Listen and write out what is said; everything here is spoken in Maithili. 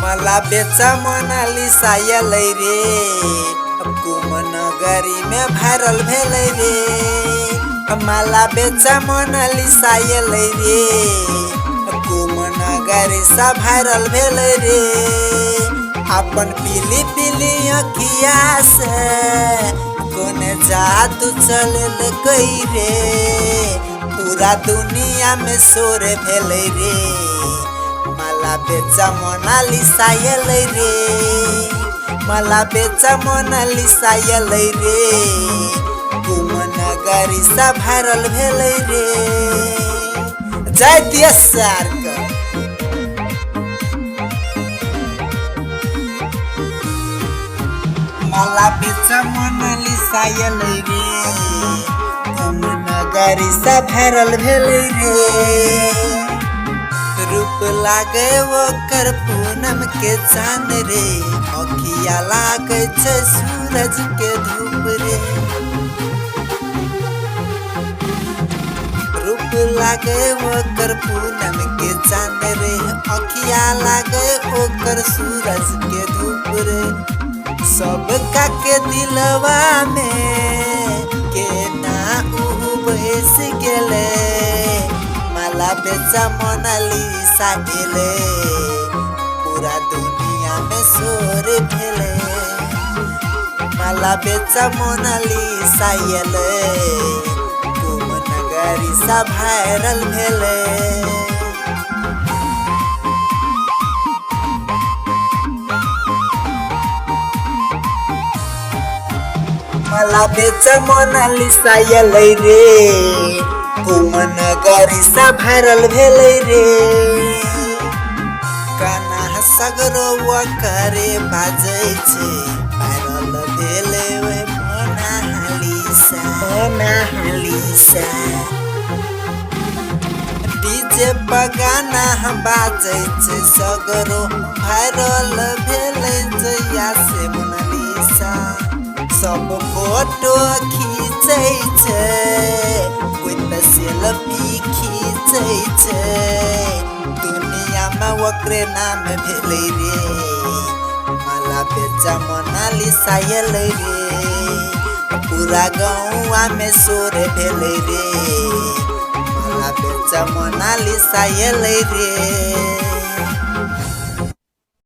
मला बेचा मोनालिसा एलै रे, कुमनगरी में वायरल भेलै रे। माला बेचा मोनालिसा एलै रे, कुमनगरी सा वायरल भेलै रे। अपन पीली पीली अखिया से कोने जादू चलेलकै रे, पूरा दुनिया में शोर भेलै रे। माला बेचा मोनालिसा एलै रे, माला बेचा मोनालिसा एलै रे, कुमनगरी सा वायरल भेलै रे। जय दिया सार के। माला बेचा मोनालिसा एलै रे, कुमनगरी सा वायरल भेलै रे। रूप लागे ओकर पूनम के चांद रे, अखिया लागे छै सूरज के धूप रे। रूप लागे ओकर पूनम के चांद रे, अखिया लागे ओकर सूरज के धूप रे। सबका के दिलवा में केना ऊ बस गेलै, माला बेचा मोनालिसा एलै, पूरा दुनिया में शोर भेलै। माला बेचा मोनालिसा एलै, कुमनगरी सा वायरल भेलै। माला बेचा मोनालिसा एलै रे, कुमनगरी सा वायरल भेलै रे। काना सगरो करे बाजै छै, वायरल भेलै ओए मोनालिसा, मोनालिसा। डीजे पर गाना बाजै छै, सगरो वायरल भेलै जहिया से मोनालिसा। सब फोटो खींचै छै, कोई तऽ सेल्फी खींचै छै, दुनिया में ओकरे नाम भेलै रे। माला बेचा मोनालिसा एलै रे, पूरा गाँवा में शोर भेलै रे। माला बेचा मोनालिसा एलै रे।